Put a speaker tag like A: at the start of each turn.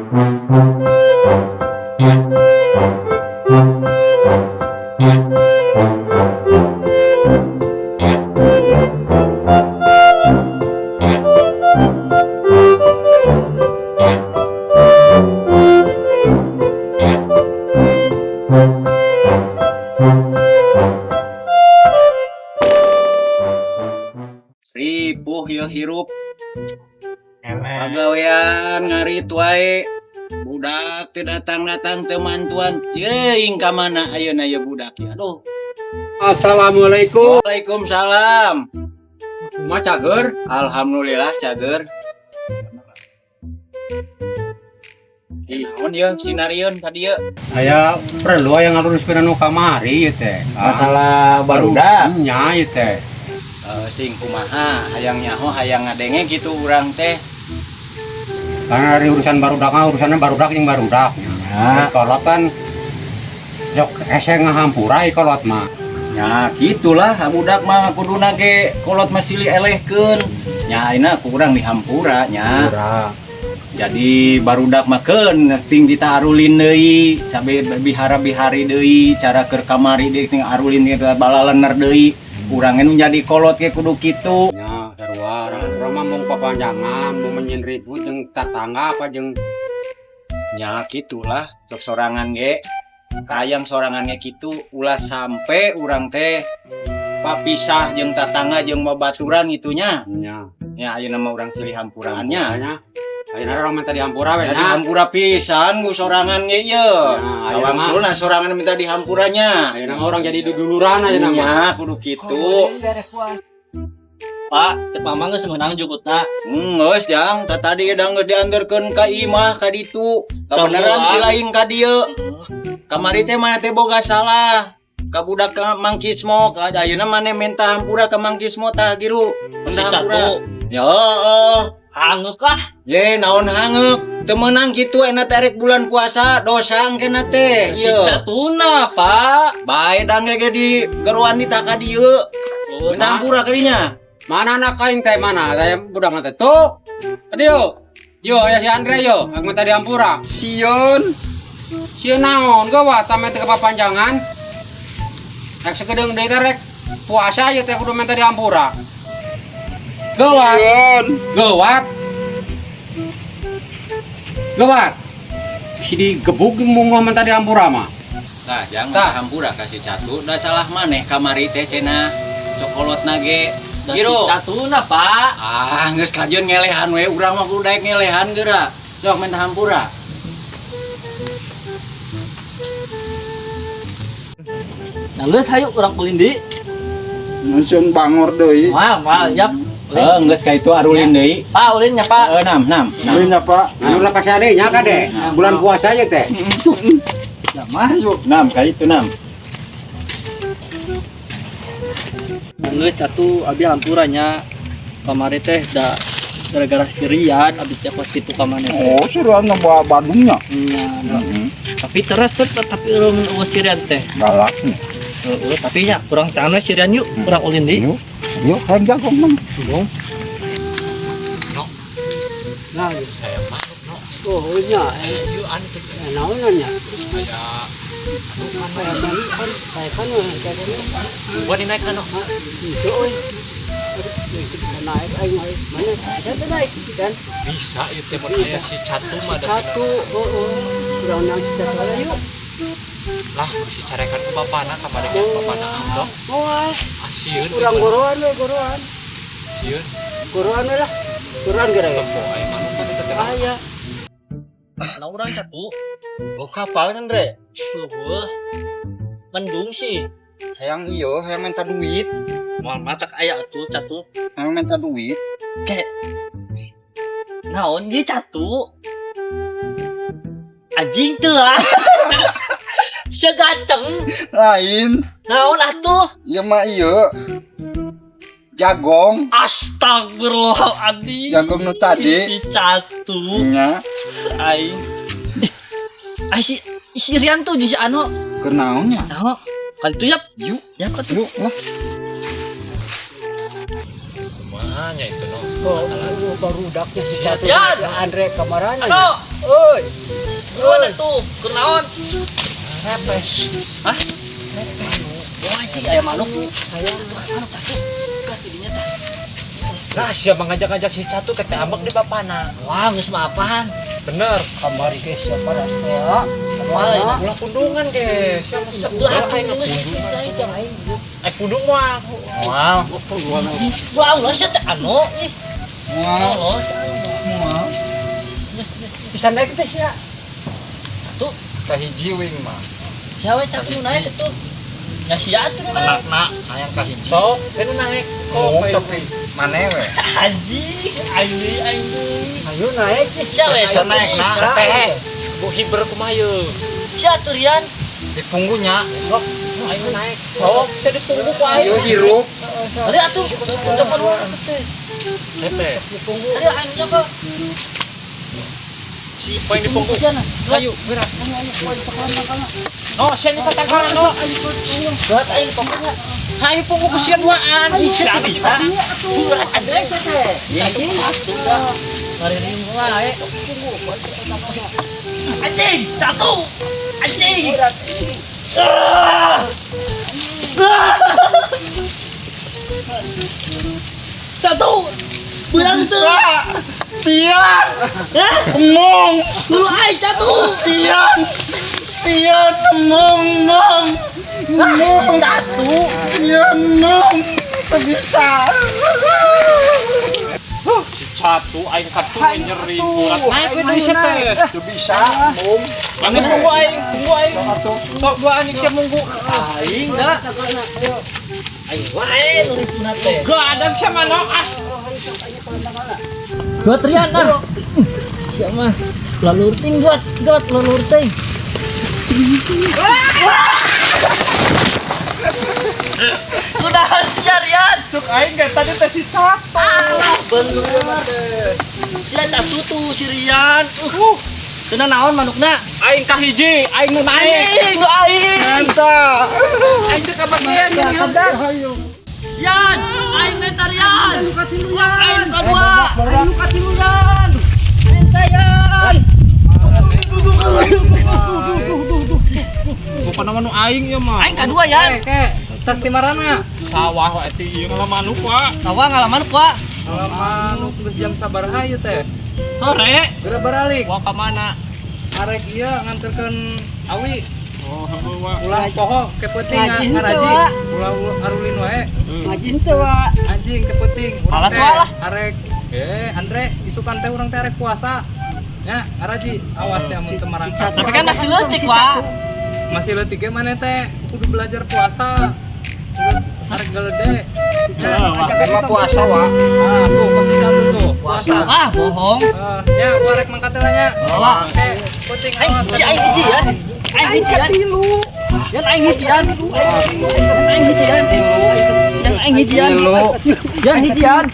A: Ripuh yeuh hirup. Pagawean ngarit wae. Budak teu datang-datang, teu mantuan. Yeuing ka mana ayeuna ieu budak ya? Aduh.
B: Assalamualaikum.
A: Waalaikumsalam.
B: Kumaha, cager?
A: Alhamdulillah cager. Ih, naon ieu sinarieun ka dieu?
B: Aya perlu aya ngaluruskeun anu kamari ieu teh.
A: Masalah barudak.
B: Nya ieu teh.
A: Eh, sing kumaha, hayang nyaho, hayang ngadenge gitu urang teh.
B: Karena dari urusan barudak mah urusannya barudak jeung barudak.
A: Ya.
B: Kolot kan sok hese ngahampura kolot mah.
A: Ya gitulah, budak mah kuduna ge kolot mah silih elehkeun. Nya ayeuna ku urang dihampura nya.
B: Hampura.
A: Jadi barudak mah keun ting ditaarulin deui, sabe bihara-bihari deui, cara keur kamari deui ting arulin deui balalener deui. Urang nu jadi kolot ge kudu kitu.
B: Nya sarua urang mah mung papanjangan, mun menyin ribut jeung tatangga apa jeung
A: Nya gitulah, sok sorangan ge. Hayang sorangan ge kitu, ulah sampe urang teh papisah jeung tatangga jeung babaturan itunya.
B: Nya.
A: Ya ayeuna mah urang silih hampuraan nya.
B: Nya. Ayeuna urang minta dihampura we
A: Jadi
B: nya.
A: Hampura pisan ku sorangan ge ieu.
B: Ya, ayeuna mah
A: Kawangsulna sorangan minta dihampuranya.
B: Ayeuna mah urang jadi duduluran ayeuna mah.
A: Nya kudu kitu.
C: Pak, cek Mama geus meunang jukutna.
A: Geus jang, tah tadi gedang geus dianterkeun ka imah ka ditu. Kabeneran si lain ka dieu. Kamari teh mana teh boga salah. Ka budak ka Mang Kismo, ka ayeuna maneh minta hampura ka Mang Kismo tah giru.
C: Si
A: Minta hampura.
C: Catu.
A: Ya heeh.
C: Hangeuk ah.
A: Ye naon hangeuk? Teu meunang kitu enak teh rek bulan puasa dosa engkena teh.
C: Si
A: Ieu.
C: Catuna, Pak.
A: Bae dang ge di geruan di ka dieu.
C: Oh,
A: Minta hampura ka dinya.
B: Mana anak aing teh mana? Saya budak teh tuh. Tadi yo. Yo aya si Andre yo, aku minta dihampura.
D: Sieun.
B: Sieun naon gawat tame teh kepapanjangan. Rek sakedeung deui teh rek puasa ieu teh kudu minta dihampura. Gawat,
D: Sieun.
B: Gawat. Gawat. Si digebuk mun minta dihampura mah.
A: Tah, jangan
B: Tah.
A: Hampura ka si Catu, da salah maneh kamari teh cenah cokolotna ge.
C: Da si
A: Giro.
C: Catuna, Pak.
A: Ah, geus kajeun ngelehan we, urang mah kudu daek ngelehan geura. Sok minta hampura.
C: Nah, geus hayu urang ulin di.
D: Sieun bangor deui.
C: Moal, moal, yap. Ulin.
A: Eh, geus ka itu arulin deui.
C: Pak, ulin nya, Pak.
A: Eh, nam, nam, nam.
D: Ulin ya, Pak.
B: Anu lepas adenya kade. Bulan puasa aja teh.
C: Ya mah.
A: Nam, ka itu nam.
C: Geus Catu abi hampura nya. Kamari teh da gara-gara si Rian abi teh kos kitu ka maneh teh.
D: Oh, seruan bawa Badungnya.
C: Nya, da. Tapi teresep tapi eueuh mun eueuh si Rian teh.
D: Galak nih.
C: Heeh, tapi nya kurang canggih si Rian yuk, kurang ulin di.
D: Yuk. Yuk, hayang jagong mah.
C: Dong.
B: Nah, oh, nya, naon nya?
C: Gua dinaik kan.
B: Itu euy. Naik aing mana? Saya naik kan.
E: Bisa ieu teh mun aya si Catu mah da.
B: Satu, oh, kurang nang si Catu aya yuk.
E: Lah si carekan ku bapana kamari geus bapana amplop.
B: Oh,
E: Ah sieun.
B: Kurang goroan we, goroan.
E: Sieun.
B: Goroan we lah. Goroan geura ge.
E: Tempo aya manuk kan eta teh.
B: Aya.
C: Nah, urang Catu.
E: Oh kapal kan Re.
C: Eueuh. Mendung sih.
D: Hayang ieu, hayang minta duit.
C: Moal matak aya atuh Catu.
D: Hayang minta duit.
C: Ke. Naon ieu Catu? Anjing teu ah. Seganteng.
D: Lain.
C: Naon atuh?
D: Ieu mah ieu. Jagong.
C: Astagfirullahaladzim.
D: Jagong nu tadi.
C: Si Catu.
D: Nya,
C: Aing. Ih, ai si si Rian tuh di si anu.
D: Keur naon nya?
C: Naon? Kali itu yap.
D: Yuk,
C: Yap atuh.
D: yuk lah.
E: Kumaha nya itu no.
B: Oh, barudaknya si Catu.
C: Yan!
B: Si Andre kamarana.
C: Anu. Euy. Buruan atuh, keur naon? Repes. Hah? Repes. Wah, anjing aya manuk. Aya manuk catu. Gas didinya tah.
E: Nah, siapa ngajak-ngajak si Catu ke teh ambek di bapana.
C: Wah, geus mah apaan?
E: Bener.
B: Kamari ge siapa dah teh ya.
C: Moal ya.
E: Ulah pundungan ge. Siapa
C: Ulah atuh geus aing.
E: Eh pundung mah.
A: Moal.
C: Wah, ulah sia teh anu ih.
D: Moal.
C: Polos.
D: Moal.
B: Bisa naik teh sia.
C: Catu.
D: Kahiji wing mah.
C: Sia we catu nu naik atuh. Ya sia atuh nu naik.
D: Anakna hayang kahiji.
E: Sok, saya nu naik.
D: Oh, tapi maneh we.
C: Anjing, aing deui, aing deui.
B: Ayo naik.
C: Sia we
D: Bisa naik nah.
E: Teh. Bu hiber kumaha ye?
C: Sia atuh Rian.
D: Di punggunya.
E: Sok, aing nu naik. Sok, saya ditunggu ku aing.
D: Ayo hirup.
C: Ari atuh, coba lu teh.
E: Teh.
C: Ari aing coba.
E: Poin di punggung.
C: Sia na.
E: Ayo, gerak. No, sia nyata tangkalan no.
C: Berat aing pokoknya.
E: Hayu punggung ku sia duaan.
C: Ih, sia teh bisa. Berat anjing. Atuh. Ngaririm wae. Anjing, catu. Anjing. Ah! Ah! Catu. Beurang teu.
D: Sian.
C: Hah?
D: Emong.
C: Lu aing catu.
D: Sian. Sian emong mong. Emong.
C: Catu.
D: Sian emong. Teu bisa.
E: Si Catu aing katu nyeri burat. Naik we deui sia teh.
D: Teu bisa emong.
E: Bangun punggu aing, punggu aing. Sok duaan jeung sia munggu.
C: Aing da. Aing wae nu rituna teh.
E: Gadang sia manok ah.
C: Buat Rian ah. Sia mah lalurting buat, got lalurting. Sudah sia Rian.
E: Cuk aing ge tadi teh si Catu.
C: Alah bener. Sia catu tuh si Rian. Cenah naon manukna?
E: Aing kahiji, aing nu naik.
C: Aing nu aing.
D: Mantap.
E: Aing teh kabagian
D: Ayo.
C: Rian, aing menta Rian. Aing nu kadua. Aing nu katilu Rian. Menta Rian.
E: Bukan nama nu aing ieu mah.
C: Aing kadua Yan.
B: Ke, tas di marana.
E: Sawah wae teh ieu ngalah manuk wa.
C: Sawah ngalaman ku.
B: Kalau manuk geus jam sabaraha ieu teh?
C: Sore.
B: Geura baralik.
C: Wah ka mana?
B: Arek ieu nganterkeun awi.
E: Oh, heueuh wa.
B: Ulah poho ke peuting ngaraji. Ulah arulin wae.
C: Ngajin teu wa.
B: Anjing ke peuting. Urang
C: Alas
B: teh
C: walah.
B: arek Andre isukan teh urang teh arek puasa. Ya, ngaraji awas ya mun teu marangkat.
C: Tapi kan masih leutik wa.
B: Masih leutik ge maneh teh kudu belajar puasa. Kudu arek galede.
D: Emang puasa wa.
B: Ah, tuh pasti satu tuh. Puasa.
C: Ah, bohong.
B: Ya, gua arek mangkat heula nya.
C: Wah.
B: Oke, peuting
C: Aing
B: awas.
C: hiji aing hiji ya. Aing hiji ya. Yan aing hiji yan. Yan aing hiji yan. Yan aing hiji yan.
D: Tilu.
C: Yan hiji yan.